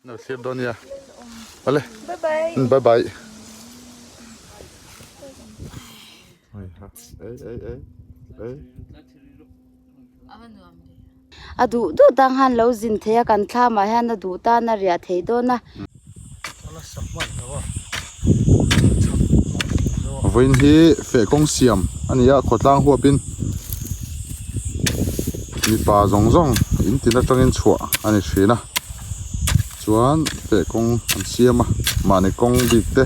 Lo thlir dawn nia. Awle. Bye bye. Bye bye. Ei ei ei. Ei. A duh duh tang han lo zin thei a kan thlamah hian a duh tan a riah thei dawn a. Vawiin hi feh kawng siam a ni a khawtlang huapin mipa zawng zawng in tin atangin chhuah a ni thin a chuan feh kawng an siam a mahni kawng bik te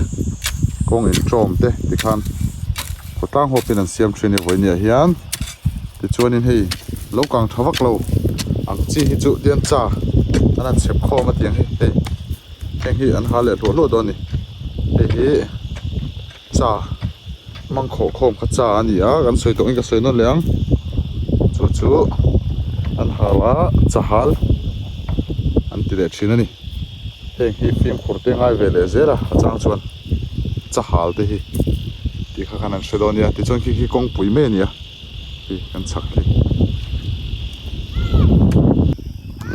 kawng intawm te tikhan khawtlang huapin an siam thin a ni vawiin ah hian tichuanin hei lo kang tha vak lo ang chi hi chu tian cha an han chhep khawm a tiang hi hei. Heng hi an ha leh hluah hluah dawn a ni. Hei hi cha hmang khawh khawm kha cha a ni a kan sawi tawh in ka sawi nawn leh ang chu chu an hal a cha hal an ti leh thin a ni. Heng hi fimkhur te ngai ve leh zel a a chang chuan cha hal te hi tih kha khan an hre dawn a nia tichuan khi khi kawngpui mai a ni a hei kan chhak khi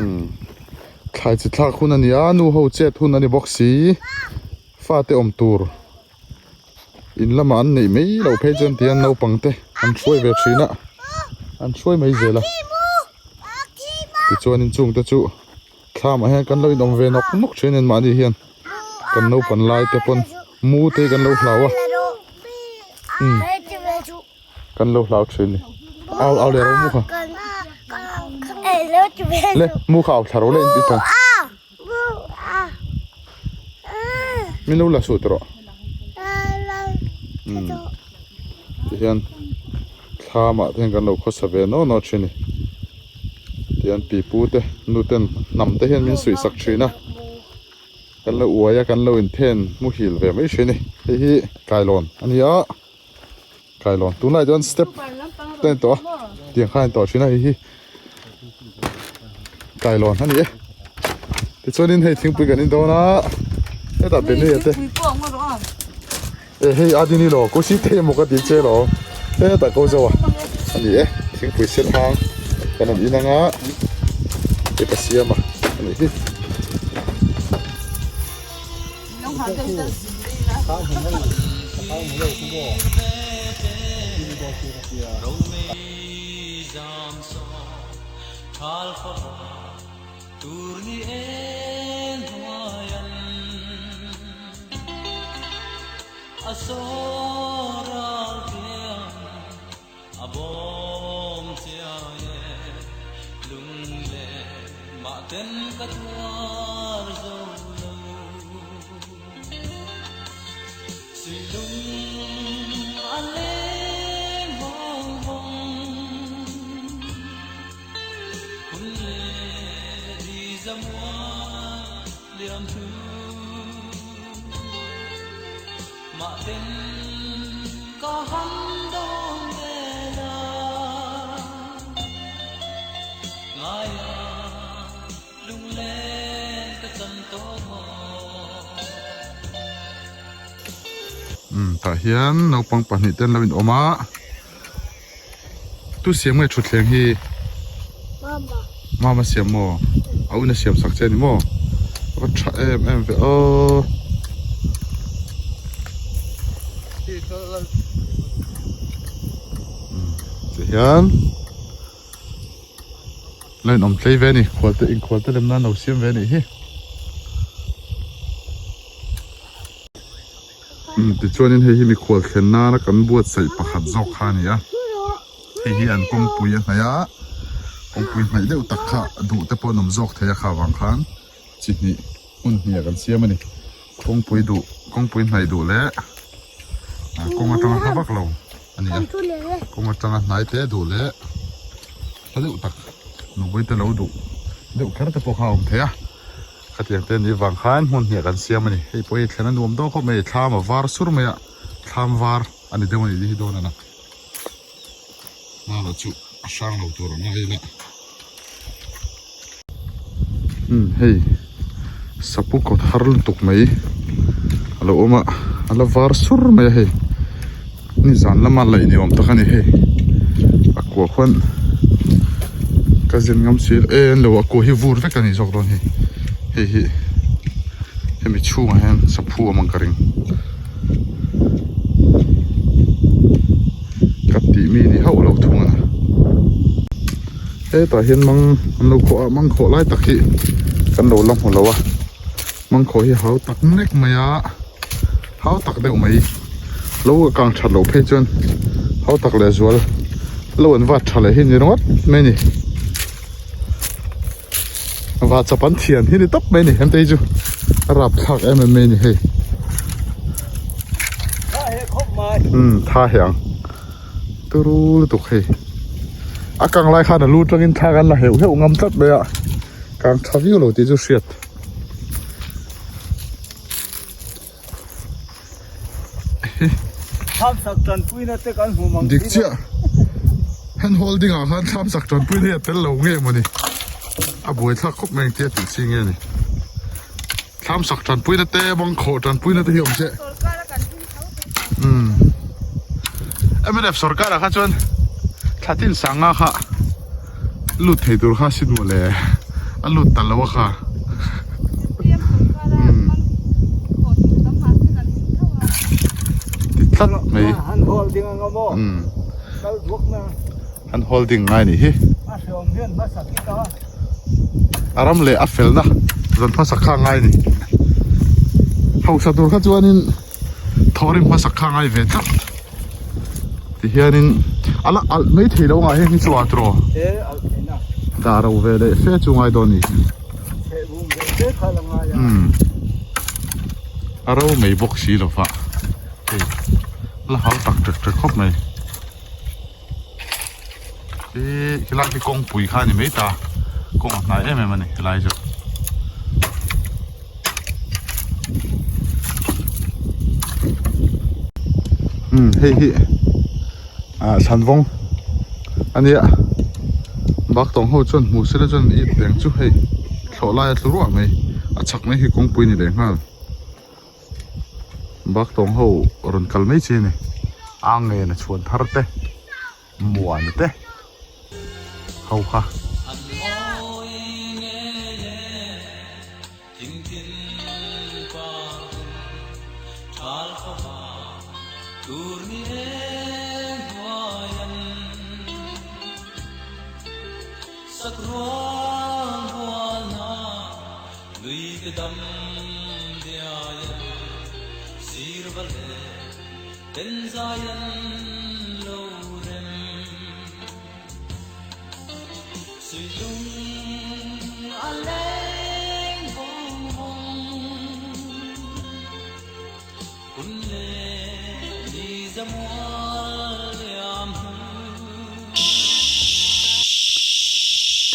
umm. Thlai chi thlak hun a ni a, nu ho chet hun a ni bawk si, fate awm tur in lamah an neih mai loh phei chuan tihian naupang te an hruai ve thin a, an hruai mai zel a, tichuanin chung te chu thlamah hian kan lo inawm ve nawk nawk thin a ni mahni hian kan naupan lai te pawn mu te hi kan lo hlau a umm. Kan lo hlau thin ni. Au au le ro mu kha. Le mu kha au thla ro le in ti ta. Min lo la su tawh. Hmm. Ti hian thlamah te hian kan lo khawsa ve naw naw thin ni. Tihian pi pu te nu ten hnam te hian min suih sak thin a. Kan lo uai a kan lo inthen muhil ve mai thin ni. Hei hi kailawn a ni a. Kailawn tunlai chuan step te a ni tawh a tiang khan a ni tawh thin a hei hi kailawn a ni e tichuanin hei thingpui kan in dawn a hetah bene te e hei a dini lo ko si thei emaw ka ti che lo hetah ko zo a a ni e thingpui sen hang kan rawn in anga hei ka siam a a nih hi. Umm tah hian naupang pahnih te an lo inawm a tu siam nge thutthleng hi mama siam maw a un a siam sak che a ni maw a va tha em em ve aw. Tihian la inawm tlei ve a ni khualte inkhualte lem nan lo siam ve a nih hi umm tichuanin hei hi mikhual thlen nana kan buatsaih pakhat zawk kha a ni a hei hi an kawngpui a hnaih a kawngpui hnaih deuh tak kha duh te pawh an awm zawk thei a kha vang khan chi hnih hmun hnih ah kan siam a ni kawngpui duh kawngpui hnaih duh leh ah kawng atanga hla vak lo a ni a kawng atanga hnai te duh leh hla deuh tak nupui te lo duh deuh kher te pawh kha a awm thei a khatiang te a nih vang khan hmun hnih ah kan siam a ni hei pawh hi thlen a nuam dawn khawp mai thlam a var sur mai a thlam var a ni deuh a nih hi dawn a na hma chu a hrang lo tur ang a ila. Umm hei sapu kawt har lutuk mai a lo awm a a la var sur mai a hei nizan lama laih ni awm tak a ni hei a kua khuan ka zin ngam si e an lo a kua hi vur vek a ni zawk dawn hei hei hi. Hemi chhungah hian saphu a awm ang ka ring. Ka tih mi ni hauh lo thung a ni. Hetah hian mang an lo khawh a, mang khawh lai tak hi kan lo la hmu lo a, mang khawh hi hau tak nek mai a, hau tak deuh mai lo a kang that loh phei chuan hau tak leh zual lo an vat tha leh hi ni ringawt mai a ni. Va chap an thian hi ni tawp mai a ni hengte hi chu a rapthlak em em mai a ni hei umm tha he ang turu lutuk hei a kang lai khan a lu tangin thla kan la heuh heuh ngam tlat mai a kang tha viau lo tih chu hriat. Thlam sak tanpuina te kan hmu mang Dik chiah. Hand holding ah khan thlam sak tanpuina hi a tel lo nge mawni. A buai thlak khawp mai engtia tih chi nge ni. Thlam sak tanpuina te bang khawh tanpuina te hi awm se. Umm. Mnf sorkar ah kha chuan thla tin sanga kha lut thei tur kha sin mawle a lut ta lo a kha ti tlat mai umm han holding ngai nih hi a ram leh a felna zan hmasa kha ngai ni hausa tur kha chuanin. Thawhrim hmasak kha ngai ve tlat ti hianin a la alh mai thei lo ngah heng hi chu a tiraw dah ro ve leh fe chu ngai dawn ni umm a ro mai bawk si lo va hei la hau tak ṭek ṭek khawp mai ih helai hi kawngpui kha a ni mai ta kawng a hnai em em a ni helai chu. Umm hei hi ah thlanvawng a nia bak tawng ho chuan hmu sela chuan ip reng chu hei thlawh lai a tlu ruah mai a chhak mai hi kawngpui ni leh nghal bak tawng ho rawn kal mai chi a ni a ngen a chhuan thar te. Muan te ho kha.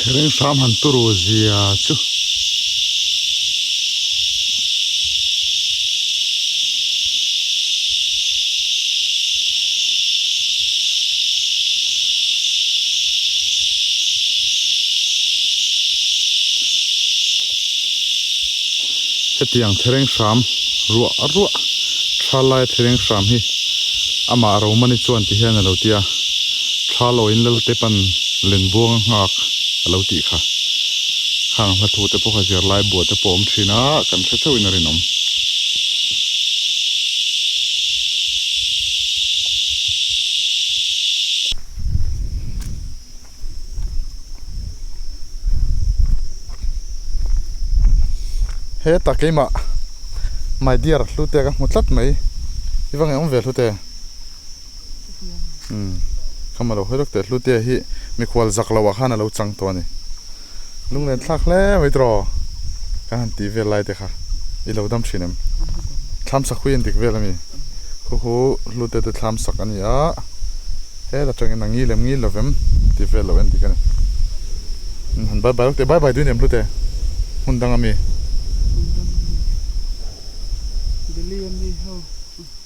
Thereng hram han turu zia chu. Hetiang thereng hram ruah ruah thla laia thereng hram hi amah Romani chuan ti hian a lo ti a, thla lawiin Laltepan lenbuang a nghak a lo tih kha. Khang hla thu te pawh kha zirlai buah te pawh a awm thin a, kan hre theuhin a rinawm. Heta keimah my dear hlute ka hmu tlat mai, i va ngeiawm ve hlute. Umm khama lo hawi lawk teh Hlutea hi mikhual zak loh ah khan a lo chang tawh a ni. Lunglen thlak hle mai tiraw ka han tih vel lai te kha i lo dam thin em? Thlam sak hui an dik vel ami? Khu khu Hlutea te thlam sak a ni a, heta tangin a ngil em ngil lovem tih vel loh en dik a ni. Umm han bye bye lawk teh bye bye duin em Hlute? Hmun dang ami?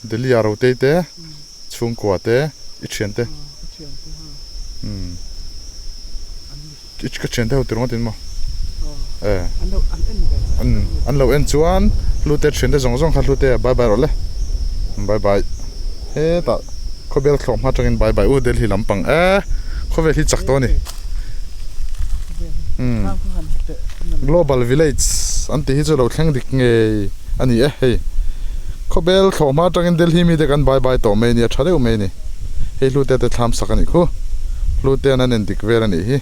Delhi ah Rotei te, chhungkua te, i thian te. Umm. I ka thian te ho ti ringawt in maw? E. Umm an lo en chuan Hlute thian te zawng zawng kha Hlute ah bye bye rawh le. Bye bye. Hetah khawbel thlawh hma atangin bye bye u Delhi lampang e. Khawvel hi chak tawh a ni. Umm. Global village an tih hi chu lo thleng dik ngei. a ni e hei khawbel thlawhhma atangin Delhi mite kan bye bye tawh mai a ni a tha deuh mai a ni hei hlute te thlam sak a nih khu hlute an en dik vel a nih hi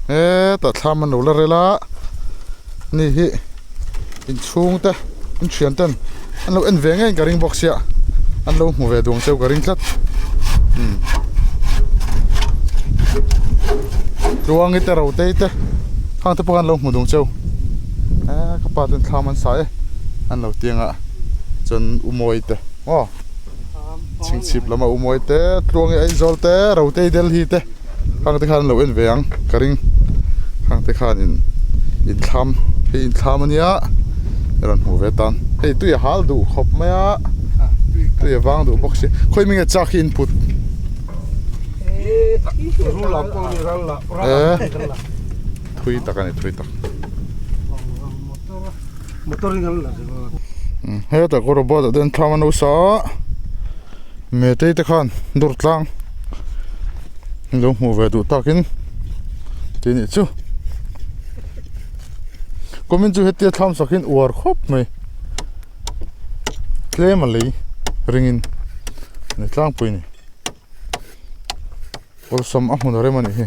hetah thlam an lo la rel a ni hi inchhung te in thian ten an lo en ve ngei ka ring bawk sia an lo hmu ve duang cheu ka ring tlat umm tluangi te rotei te khang te pawh khan an lo hmu duang cheu eee ka pa ten thlam an sa e an lo tiang a chuan umawi te aw chhingchhip lama umawi te tluangi aizawl te rotei delhi te. Khang te khan an lo en ve ang ka ring khang te khan in inthlam hei inthlam ania i rawn hmuh ve tan hei tui a hal duh khawp mai a tui a vang duh bawk si khawi hming nge chak hi in put thui tak a ni thui tak hetah kawr robot ah te an thlam an lo sa a. Metei te khan dawr tlang lo hmuh ve duh takin tih nih chu kumin chu hetia thlam sakin uar khawp mai tlem a lei ringin a ni tlangpui a ni awlsam a hmun a rem a nih hi.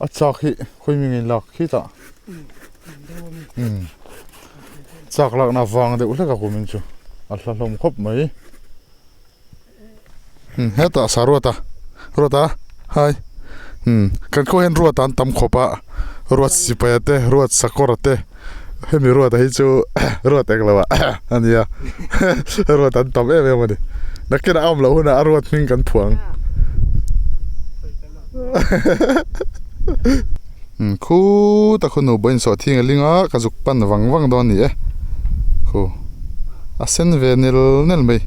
A chak hi khawi mi ngei lak khi tah umm chak lakna vang deuh hlek a kumin chu a hla hlawm khawp mai umm hetah sa ruat a ruat a hai umm kan khaw hian ruat an tam khawp a ruat sipai te ruat sakawr te. Hemi ruata hi chu ruat eng lo ah a nia ruat an tam em em a ni nakinah a awm loh hunah a ruat hming kan phuah ang khuta khu nu pawhin sawh thing a ling a ka zuk pan vang vang dawn a ni e khu a sen ve nel nel mai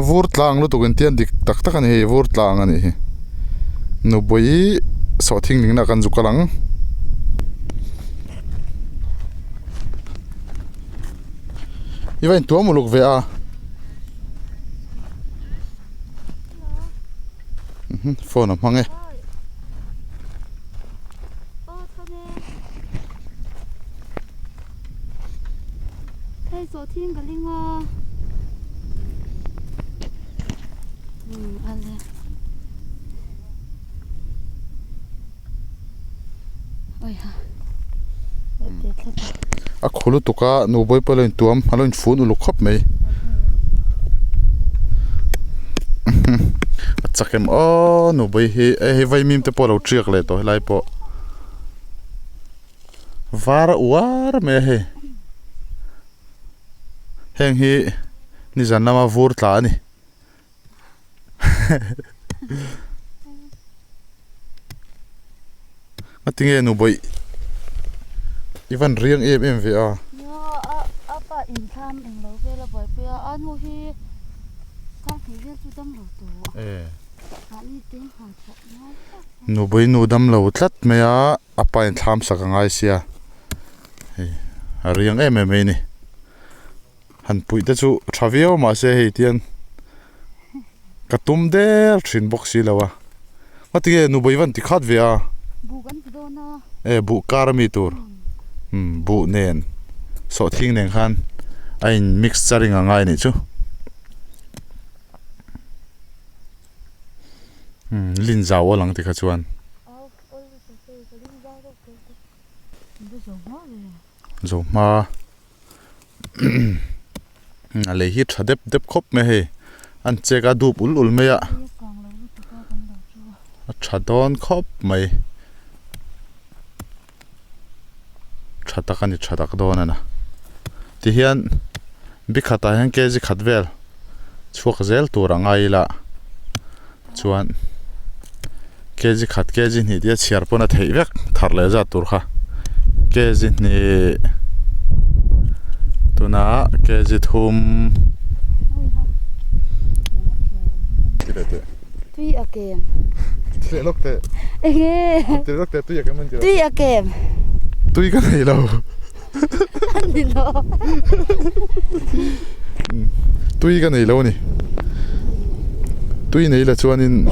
vur tlang lutuk in tian dik tak tak a ni hei vur tlang a nih hi nupui sawh thing lingna kan zuk a lang. I va intuam uluk ve a phone a hmang e A khu lutuk a nu bawi pawh a lo intuam a lo infun uluk khawp mai a chak em aw nu bawi hi hei vaimim te pawh a lo tiak leh tawh helai pawh var a uar mai a hei heng hi nizan lama vur tla a ni. A tinge nu bawih i van riang em em ve a. Nia a a pa inthlam eng lo vel a buaipui a a nu hi kar hnih vel chu dam lo tawh e mahni te nghah thawh ngai tlat nu bawih nu dam lo tlat mai a a pa inthlam sak a ngai sia hei a riang em em mai a ni. Han puih te chu tha viau mahse hei tian ka tum der thin bawk si lo a ngatinge nubawih van ti khat ve a buh kan ti dawn a e buh kar ami tur umm buh nen sawhthing nen khan a in mixturing a ngai anih chu umm linzau a lang tikha chuan. Zo hma a lei hi tha dep dep khawp mai a hei an chek a dup ul ul mai a a tha dawn khawp mai tha tak a ni tha tak dawn a na tihian bikhatah hian kg khat vel chhuak zel tur a ngai ila chuan kg khat kg hnih tia chhiar pawn a theih vek thar leh zat tur kha kg hnih tunah kg thum tui a kem tui lawk teh enge tui lawk teh tui a kem an ti tui a kem tui ka nei lo a ni lo. Tui ka nei lo a ni. Tui nei la chuanin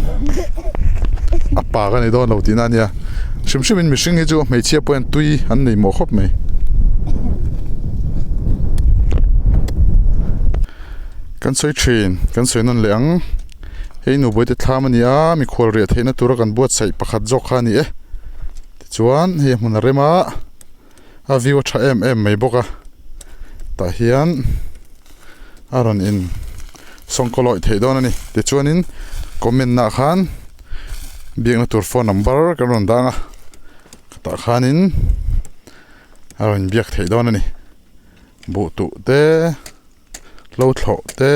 a pa ka nei dawn lo tihna a nia. Hrim hrimin mihring hi chu hmeichhia pawh hian tui an nei mawh khawp mai. Kan sawi thin, kan sawi nawn leh ang. Hei nubuaite thlam a ni a, mikhual riah theihna tura kan buatsaih pakhat zawk kha a ni e. Tichuan hei a hmun a rem a. a view a tha em em mai bawk a tah hian a rawn in sawngkaw lawih theih dawn a ni tichuanin comment nah khan biakna tur phone number kan rawn dang a tah khanin a rawn biak theih dawn a ni buh tuh te hlo thlawh te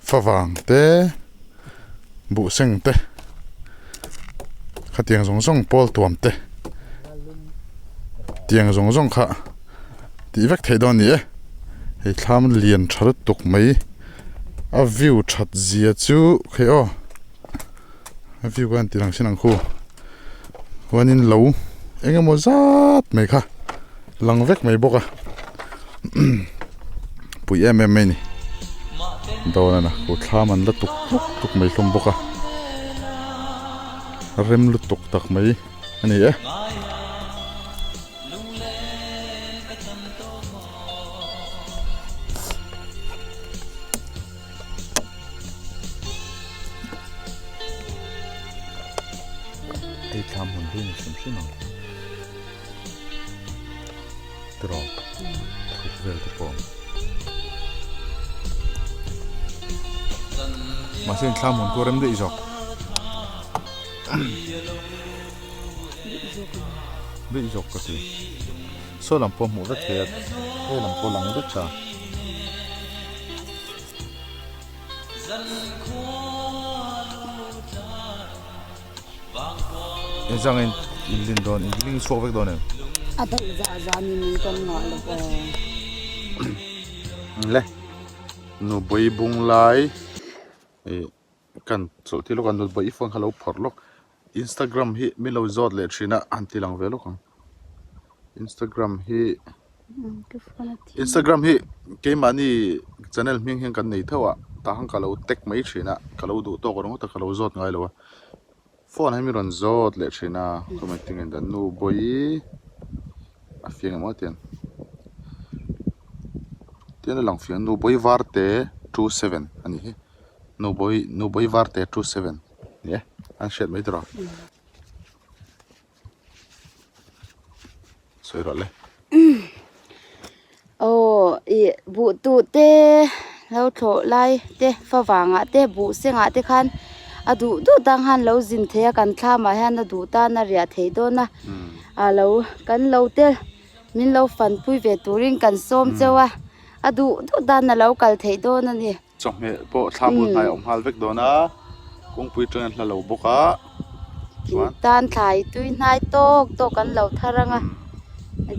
favang te buh seng te khatiang zawng zawng pawl tuam te tiang zawng zawng kha tih vek theih dawn a ni e hei thlam lian tha lutuk mai a view that zia chu khaih aw a view khan ti lang sin ang khu chuanin lo eng emaw zat mai kha lang vek mai bawk a pui em em mai a ni dawn a na khu thlam an la tuk tluk tluk mai hlawm bawk a rem lutuk tak mai a ni e. Hei thlam hmun hi ni hrim hrim ang tiraw thuk vel te pawh mahse in thlam hmun chu a rem daih zawk daih zawk ka ti saw lam pawh hmuh vek thei a he lam pawh lang vek tha. Engzang in in lin dawn in ling chhuak vek dawn em? A daih zah zah ni min kan ngah lo aw. Le nupui bung lai ih kan chawlh tir lawk a nupui phone kha lo phawrh lawk Instagram hi min lo zawt leh thin a han ti lang ve lawk ang Instagram hi. Instagram hi keimahni channel hming hian kan nei theuh a tah khan ka lo tag mai thin a ka lo duh tawk ringawt a ka lo zawt ngai lo a phone hi mi rawn zawt leh thin a comment te ngen dan nu bawi a fiang emaw tiang tiang a lang fiang nu bawi varte 27 a ni hi nu bawi nu bawi varte 27 ni e an hriat mai tur a. Sawi rawh le. Aw ih buh tuh te lo thlawh lai te favangah te buh sengah te khan a duh duh tang khan lo zin thei a kan thlamah hian a duh tan a riah theih dawn a a lo kan lo te min lo fanpui ve turin kan sawm cheu a a duh duh tan a lo kal theih dawn a ni. Chawhmeh pawh thla bul hnai a awm nghal vek dawn a, kawngpui atangin hla lo bawk a, chuan. Tan thlai tui hnai tawk tawk an lo thar ang a,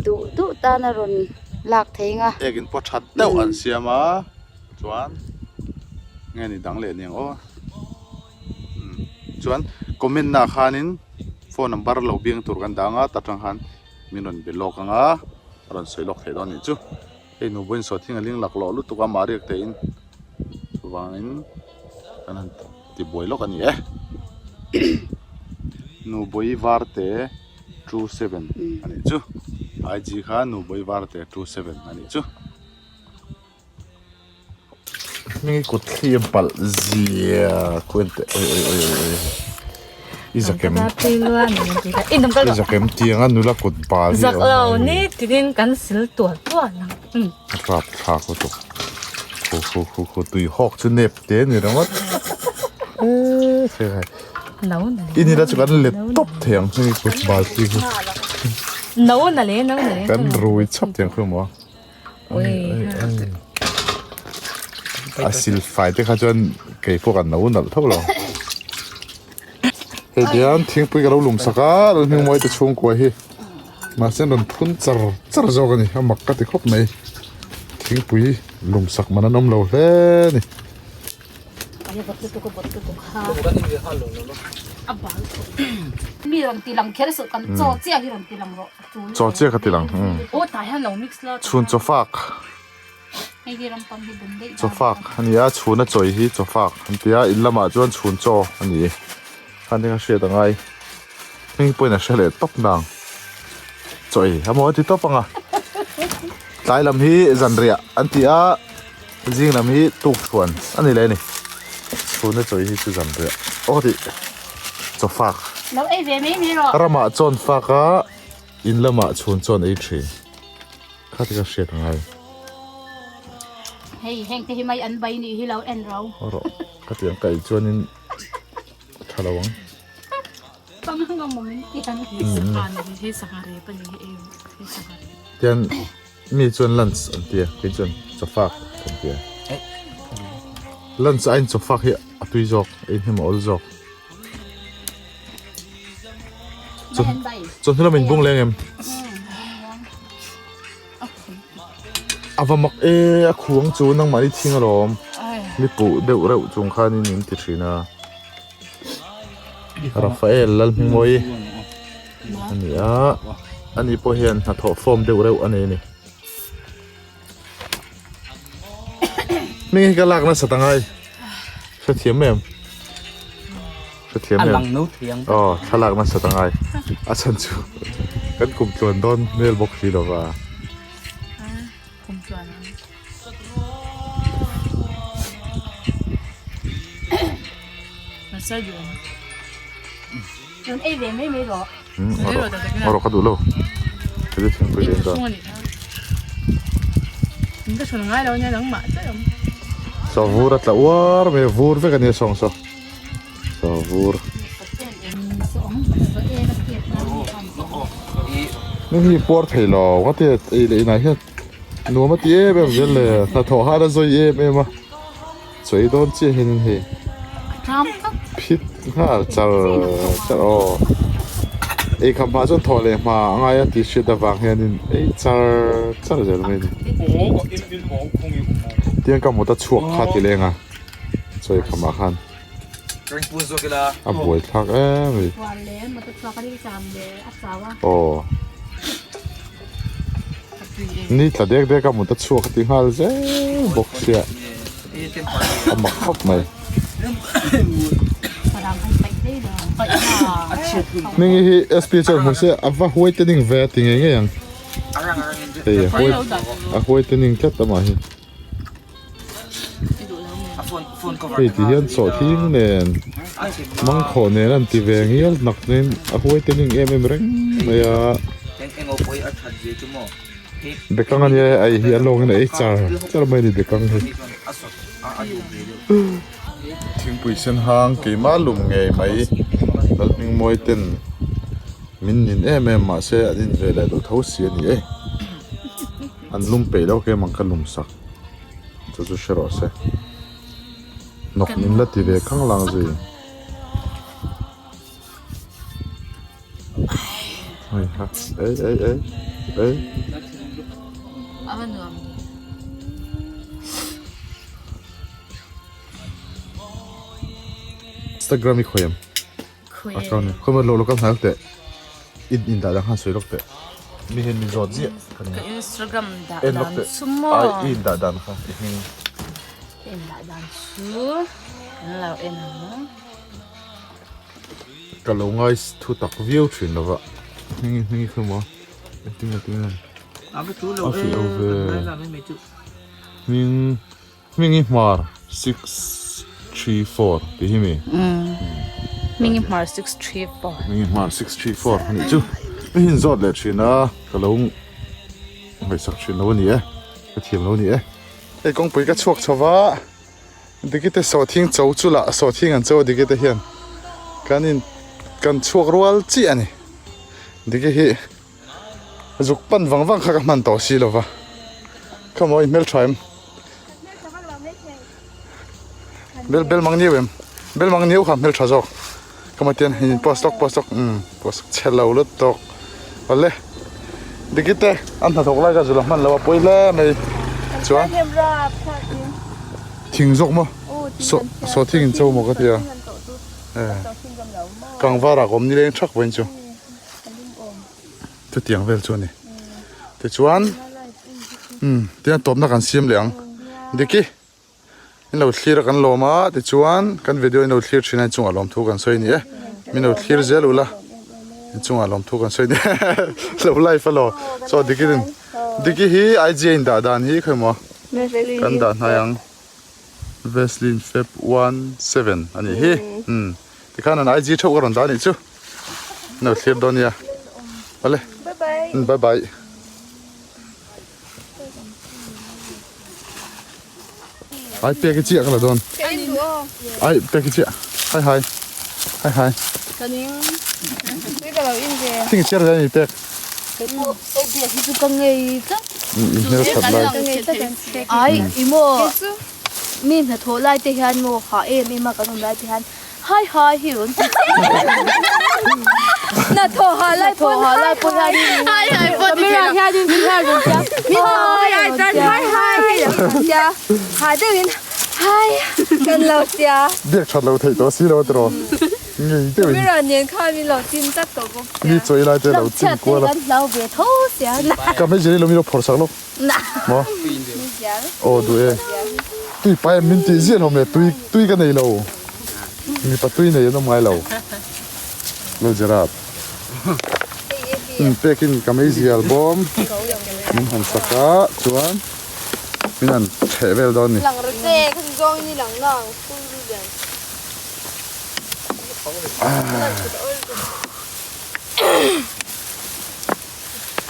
duh duh tan a rawn lak thei ang a. Ek in pawh that deuh an siam a, chuan nge ni dang leh niang aw. Chuan comment na khanin phone number lo biang tur kan dang a, ta tang khan min rawn be lawk ang a, a rawn sawi lawk theih dawn anih chu. Hei nu buain sawt hi a ling laklawh lutuk a mahriak te in chuvangin kan han ti buai lawk a ni e nu bawi varte 27 a nih chu IG kha nu bawi varte 27 a nih chu. Hming i kut thli a balh zia khu en teh oi oi oi oi oi i zakem i zakem tiang a nula kut bal hi zak lo ni tiin kan sil tual tual ang a rap thlak lutuk khu khu khu khu tui hawk chu nep te ni ringawt i nila chu kan let tawp thei ang hming i kut bal chi khu no na le no na le kan rui chhap tiang khu maw. A sil fai te kha chuan kei pawh kan no nalh tho lo. Hei hian thingpui ka lo lum sak a, lo hming mawi te chhungkua hi mahse an rawn phun char char zawk a ni, a mak ka ti khawp mai. Thingpui lum sak man an awm lo hle a ni. Chaw chiah ka ti lang. Chhun chaw fak. Chawfak a ni a chhuna chawi hi chawfak an ti a in lamah chuan chhun chaw a ni khan te kha hriat a ngai hming pawhin a hre leh tawp nang chawi a maw a ti tawp ang a tlai lam hi zanriah an ti a zing lam hi tuk chhuan a ni leh a ni chhuna chawi hi chu zanriah aw ka tih chawfak ramah chawn fak a in lamah chhun chawn ei thin. Kha ti ka hriat ngai. Hei heng te hi mai an bai nih hi lo en ro. Ro ka ti ang ka ei chuanin a tha lo ang. Pangang ang min ti ang. Hei sangha rep a ni hi ei hei sangha rep. Tian mi chuan lunch an ti a kei chuan chawfak kan ti a. Lunch aiin chawfak hi a tui zawk ei hnem a awl zawk. Chawhnu lam in bung leng em? A va mak e a khuang chu nangmahni thing alawm mi puh deuh reuh chung khanin min ti thin a Rafael Lalhmingmawi a ni a ani pawh hian hnathawh form deuh reuh a nei a ni. Hming hi ka lak nasa ta ngai. Hrethiam em? Hrethiam em? A lang no thiang. Aw, thlalak nasa ta ngai. A chhan chu kan kum tluan dawn hmel bawk si lova. Kum tluan ang. Nasa duh. Tun ei ve mai mai rawh. A rawh ka duh lo. Heti thingpui leh ta. Saw vur a tla uar mai a vur vek a nia sawng saw. Saw vur. Heng hi puar thei lo ka ti ei leh inah hian nuam a ti em em zel le hnathawh har a zawi em em a. Chawi dawn chiah hianin hei phit nghal char char aw ei kham hma chuan thawh leh hma a ngai a tih hriat avang hianin ei char char zel mai a ni tiang ka mut a chhuak kha ti leng a chawi kham ah khan a buai thlak em mai aw. Ni tla dek dek a mut a chhuak a ti nghal zel bawk sia a mak khawp mai. Hming hi SP chuan hmu se a va huaitening ve a ti ngei ngei ang hei a huai a huaitening tlat amah hi. Hei ti hian sawhthing nen mangkhawh nen an ti ve ngial nak nen a huai te ning em em reng mai a bekang ania hei ai hi a lawng in a ei char char mai a ni bekang hi thingpui sen hang keimah lum ngei mai Lalhmingmawi ten min nin em em mahse an in ve leh duh tho si a ni e. An lum peih lo kem ang ka lum sak chu chu hre rawh se. Hnawk min la ti ve khang lang zui. Hei ha ei ei ei ei. Instagram i khawi em? Account khawi maw lo local hnai teh in in dah dan khan sawi lawk teh mi hian min zawt ziah ka Instagram dah en lawk dan teh chu maw ai i in dah dan kha i hming ka in dah dan chu kan lo en ang ka lo ngai thu tak viau thin lova hming i hming i khawi maw engtin nge tin nge a va chu lo a e hrilh lo ve hming Hmingi Hmar 634 tih hi mi? Hmingi Hmar 634. Hmingi Hmar 634 a nih chu. Mi hin zawt leh thin a, ka lo ngaihsak thin lo a ni e, ka thiam lo a ni e. Hei kawngpui ka chhuak chho va, Dikite sawhthing cho chu lah sawhthing an cho a Dikite hian kan in kan chhuak rual chiah a ni. Diki hi zuk pan vang vang kha ka hman tawh si lo va, khawmaw i hmeltha em? Bel bel mang niu em bel mang niu kha hmel tha zawk ka ma tian in post lawk post lawk umm post chhe lo lut tawk awle dikite an hnathawk lai ka zul a hman lo a pawi hle mai chuan thing zawk maw saw saw thing in cho maw ka tia kangvar ah ka awm nileng thak vawiin chu. Chutiang vel chu a ni. Tichuan umm tiang tawpna kan siam leh ang. Diki in lo thlir a kan lawm a tichuan kan video in lo thlir thin a inchungah lawmthu kan sawi a ni e min lo thlir zel ula inchungah lawmthu kan sawi a ni e lo live a law chaw Diki in Diki hi IG a indah dan hi khawimaw kan dah hnai ang Vaseline Feb 17 a nih hi umm tikhan an IG theuh ka rawn dah a nih chu in lo thlir dawn nia awle bye bye. Ai pek i chiah ka la dawn. Ai pek i chiah. Hai hai. Hai hai. Thing i chiar zai ni pek. I hmel that lai. Ai i maw mi hnathawh lai te hian maw ha em em a kan awm lai te hian hai hai hi rawn ti hnathawh ha lai pawn hai hai hai hai pawn camera hian in min rawn tia min hai hai chuan hai hai hi rawn tia ha deuh in hai kan lo tia biak that lo theih tawh si lo tiraw ngei deuh in camera nen khan min lo tin tlat tawh bawk mi chawi lai te lo tin kual a kan hlau ve tho sia ka mei lo mi lo phawrh sak lawk maw aw duh e tui pai min tih ziah hlawm le tui tui ka nei lo mipa tui nei an awm ngai lo Lal Gerard pekin ka meizial bawm min han sak a chuan min han theh vel dawn a ni.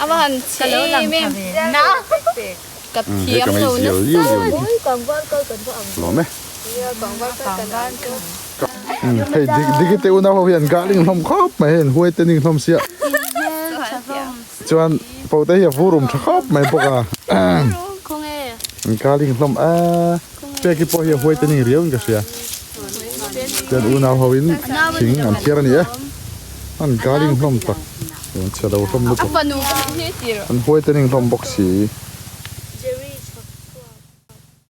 A va han chhe em em ka thiam lo nasa lawm e hei dik te unau ho hian garling hlawm khawp mai hei an huai te ning hlawm sia chuan pawh te hi a vurum tha khawp mai bawk a an garling hlawm a peki pawh hi a huai te ning riau in ka hria chuan unau ho in thing an thiar a ni e an garling hlawm tak. An chhe lo hlawm lutuk. An huai te ning hlawm bawk si.